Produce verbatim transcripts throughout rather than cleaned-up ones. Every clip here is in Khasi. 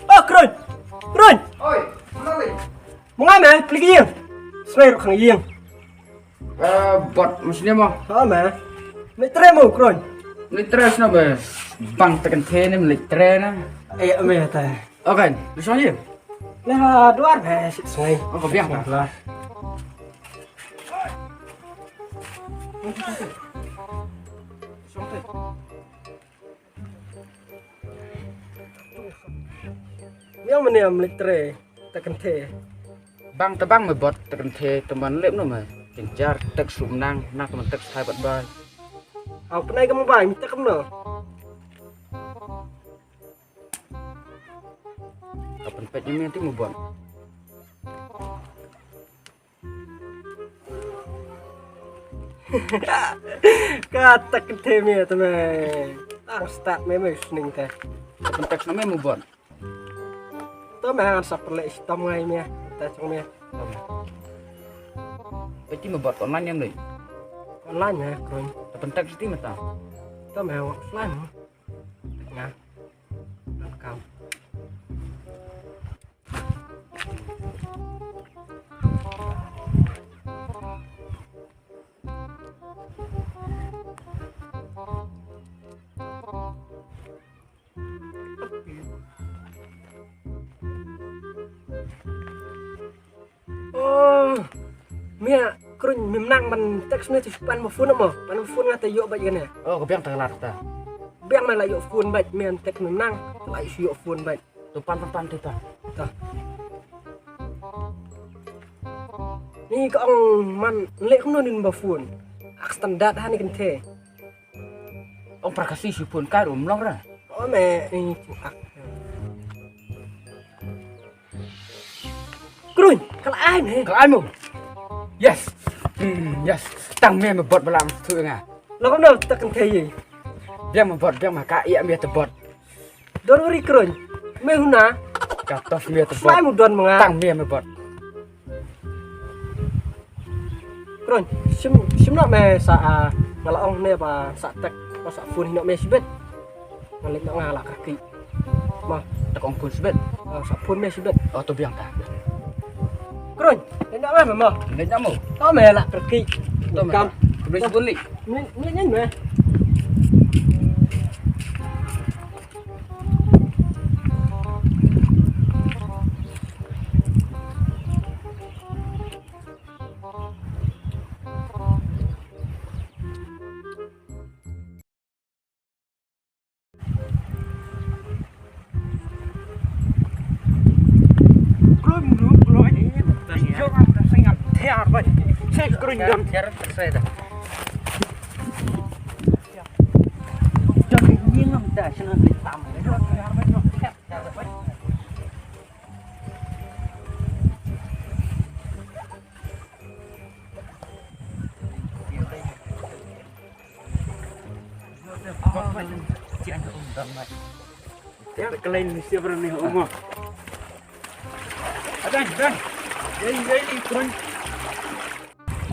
Oh, Kruin! Kruin! Oi, ma nga lei. Ma nga me, plik ïing. Snai ruh khang ïing. Eh, bot, ma sini mo. Ha me. Me tre mo, Kruin. Me tre sna be. Bang ta kan the ne me tre na. Eh, me ta. Okay, lu song ïing. Lah, duar be, sit snai. Oh, ka biang ta. Lah. Song te. Biang mane am lek tre, ta kan the. Bang ta bang me bot ta kan the, ta man lep no me. Kin jar tek sum nang, nang ta man tek sai bat bai. Au pnai ka mo bai, mi tek kam no. Ka pynpet ïa me ti mo bot. Ka tak te me te me. Tang start me me sning te. Ka pyntek sna me mo bot. To me han sa pyrlek shitom ngai me. Ta chong me. Peti me bot online ïam dei. Online me, Kruin. Ta pyntek siti me ta. To me offline. Nga. Welcome. Oh, mia, Kruin, mim nang ban text ne tu pan mo phone mo. Pan mo phone nga te ïoh bait kane. Oh, ka biang ta lat ta. Biang me la ïoh phone bait, mia text mim nang, la ïoh phone bait. Tu pan pan pan tu pan. Ta. Ni ka ong man leh kumno nin ba phone. Ak standard ha ni kan the. Ong pra kasi si phone ka rum long ra. Oh me, ni tu ak. Kruin, ka la ai me. Ka la ai mo. Yes. Hmm, yes. Tang me me bot ba la tu nga. Long kumno ta kan the ïa. Biang me bot, biang me ka ïa me te bot. Don't worry, Kruin. Me huna. Ka tof me te bot. Slai mu don ma nga. Tang me me bot. Kruin, shim, shim noh me sa, ah, nga la ong ne ba sa tek, ba sa phone hi noh me shibit. Nga leit noh nga la kyrkieh. Ma. Tek ong phone shibit. Ah, sa phone me shibit. Oh, to biang ta. Kruin, leit noh nga me ma. Leit noh mo. To me la kyrkieh. To me. Kam. Kruin shibun li. Ni, ni, ni me.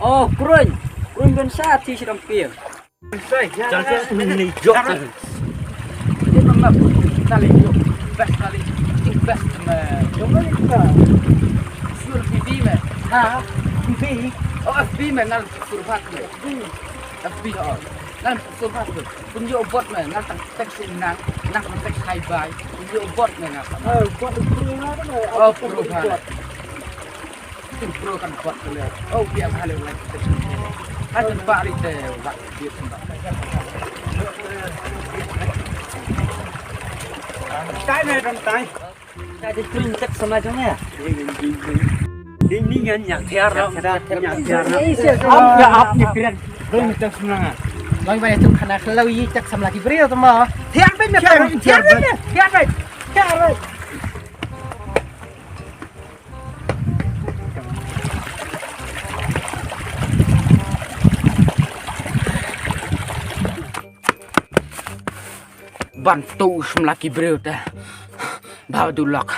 Oh, Kruin. Kruin don sa ti sidang pia. Jal jal ni jok. Dia memang tali jok. Best kali. Best me. Jom ni ka. Sur B B me. Ha? B B. Oh, F B me ngal sur bat me. F B, oh. Ngan sur bat tu. Pun ïoh bot me, ngan tang text nang, nang tang text hi bye. Pun ïoh bot me ngan. Oh, bot tu pro na tu. Oh, pro ba. Tu pro kan bot tu le. Oh, biar hal yang lain. Kan tempat hari tu, wak dia tempat. Tai me dong tai. Ka dei Kruin text samla jong me. Dei ni ngan ïa thiar ram. Ïa thiar ram. Ap ïa ap ïa kren. Kruin text samla nga. Long ba tu khana khlo yi text samla ki briew tama. Thiar beit me, thiar beit me. Thiar beit. Thiar beit. Ban tu samla ki briew te. Ba du lok.